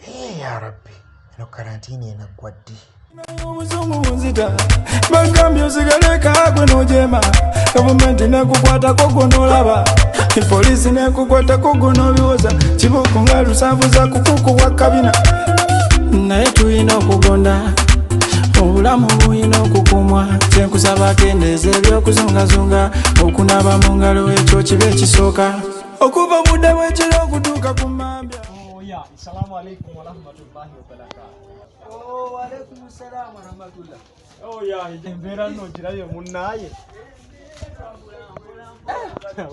Ee ya Rabbi, eno karantiini enaggwa ddi? Obuzungu bunzita, bagambye osigale kagwe n'ojeema, gavumenti nekukwatako gwo n'olaba, poliisi nekukwatako gwo n'obiwoza, kibuku nga lusanvu za kukuku bwa kabina. Naye tulina okugonda, obulamu bulina okukumwa. Kyenkusaba kendeeza ebyokuzungazunga, okunaaba mu ngalo ekyo kiba ekisooka, okuva budde bwekiro okutuuka ku mambya. Oh ya, assalamu alaikum warahmatullahi wabarakatuh. Oh, alaikum salam warahmatullah. Oh ya, embeera nno ogirabye munnaaye.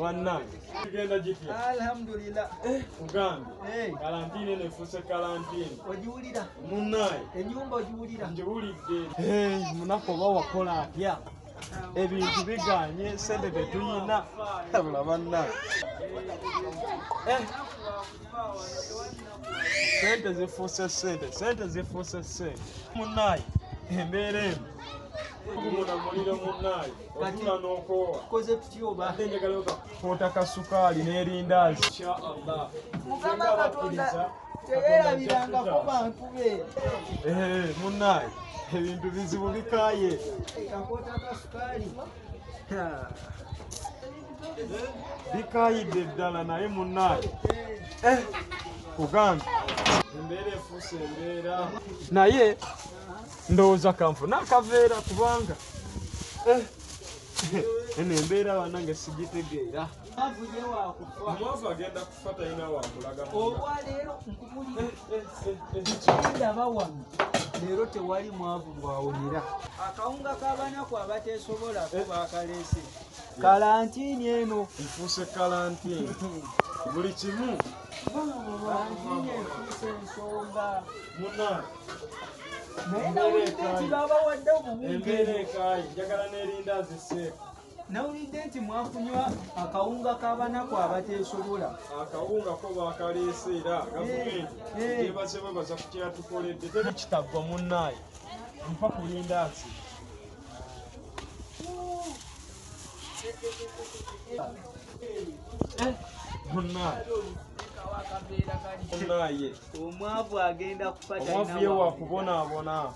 Bannange, tugenda gitya? Alhamdulillah. Ugambye. Hey. Kalantiini eno efuuse kalantiini. Ogiwulira? Munnaaye. Ennyumba ogiwulira? Ngiwulidde. Munaku oba wakola atya? Ebintu biganye, sente tetuyina. Abula bannange. Sente zifuuse sente, sente zifuuse sente. Munnaaye, embeera eno. Gumuna muliro munnaaye, otula n'okoowa. Tukoze tutya oba? Ate njagala kakoota ka sukaali n'erindaazi. Insha Allah. Mukama Katonda teyerabirangako bantu be. Munnaaye, ebintu bizibu bikaaye. Kakoota ka sukaali. Bikaayidde ddala naye munnaaye. Kugambye. Embeera efuuse embeera. Naye ndowooza kanfune akaveera kubanga eno embeera bannange sigitegeera. Mwavu ye wakufa. Omwavu agenda kufa talina wakulaga. Olwaleero nkubulira kindaba wano leero tewali mwavu bwawonera. Akawunga k'abanaku abateesobolako baakaleese. Kalantiini eno. Nfuuse kalantiini. Buli kimu. Kalantiini efuuse ensonga. Munnange. Naye nawulidde nti babawadde obuwunga. Embeera ekaayi njagala n'erindaazi seeka. Nawulidde nti mwakunywa akawunga k'abanaku abateesobola. Akawunga ko baakaleese era gavumenti yebaze bwebaza ku kyeyatukoledde. Teri kitaggwa munnaaye. Mpa ku lindaazi. Munnaaye. Munnaaye. Omwavu agenda kufa Omwavu ye wakubonaabona.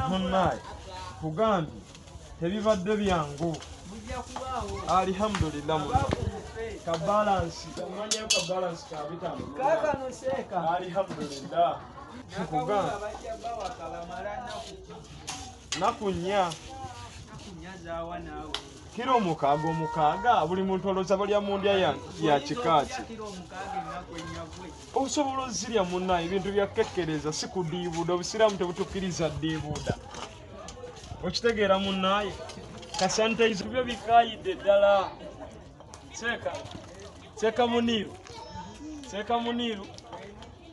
Munnaaye, kugambye tebibadde byangu. Mujja kubaawo. Alhamdulillah munnaaye. Abaavu mufe. Kabalansi. Omanyayo kabalansi ka 5. Kaakano seeka. Alhamdulillah. N'akawunga bajja bawaka bamala nnaku ki? Nnaku nnya. Nnaku nnya zaawa naawe. Kiro 6 mukaaga buli muntu olowooza balya mu ndya ya kika ki? Kiro 6 ennaku ennya gwe. Osobola ozirya munnaye, ebintu bya kekkereza si kudiibuuda, obusiraamu tebutukkiriza ddiibuuda. Okitegeera munnaye? Kasanitayiza byo bikaayidde ddala. Seeka, seeka Muniiru, seeka Muniiru.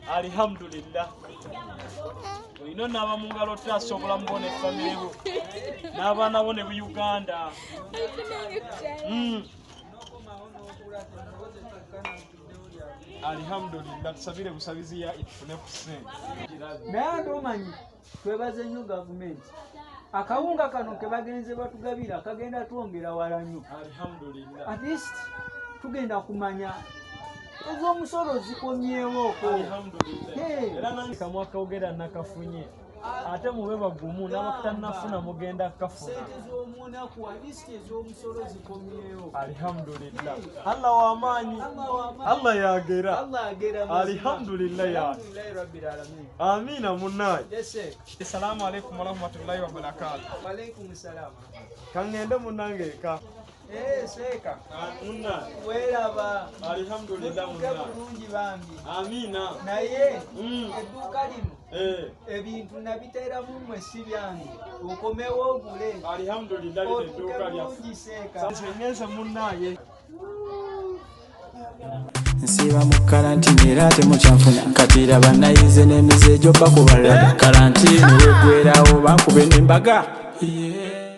Alhamdulillah. Olina onaaba mu ngalo otaasa obulamu bwo ne famire bo n'abaana bo ne bu Uganda. Alhamdulillah, tusabire busabizi ya tufune ku ssente. Naye ate omanyi twebaze nnyo gavumenti. Akawunga kano ke bagenze batugabira kagenda twongera wala nnyo. Alhamdulillah. At least tugenda kumanya ez'omusolo zikomyewo. Alhamdulillah. Era nange kamwa kawogera nakafunye. Ate mube bagumu n'abatannafuna mugenda kafuna. Ssente z'omunaku at least ez'omusolo zikomyewo. Alhamdulillah. Allah wa maanyi. Allah yagera. Allah agera. Alhamdulillah ya. Alhamdulillah rabbil alamin. Amina munnaye. Yes sir. Assalamu alaikum warahmatullahi wabarakatuh. Wa alaikum salam. Kangende munnange eka. Seeka. Munnaye. Weeraba. Alhamdulillah Mutuuke munnaye. bulungi bambi. Amina. Naye edduuka lino ebintu nabiteeramu mmwe si byange. Okomewo ogule. Alhamdulillah lino Otuuke edduuka lyaffe. bulungi seeka. Nze ngenze munnaye. Nsiiba mu kalantiini era temukyanfuna kati raba nayize n'emize egyo bakubalala kalantiini weggwerawo bakube n'embaga.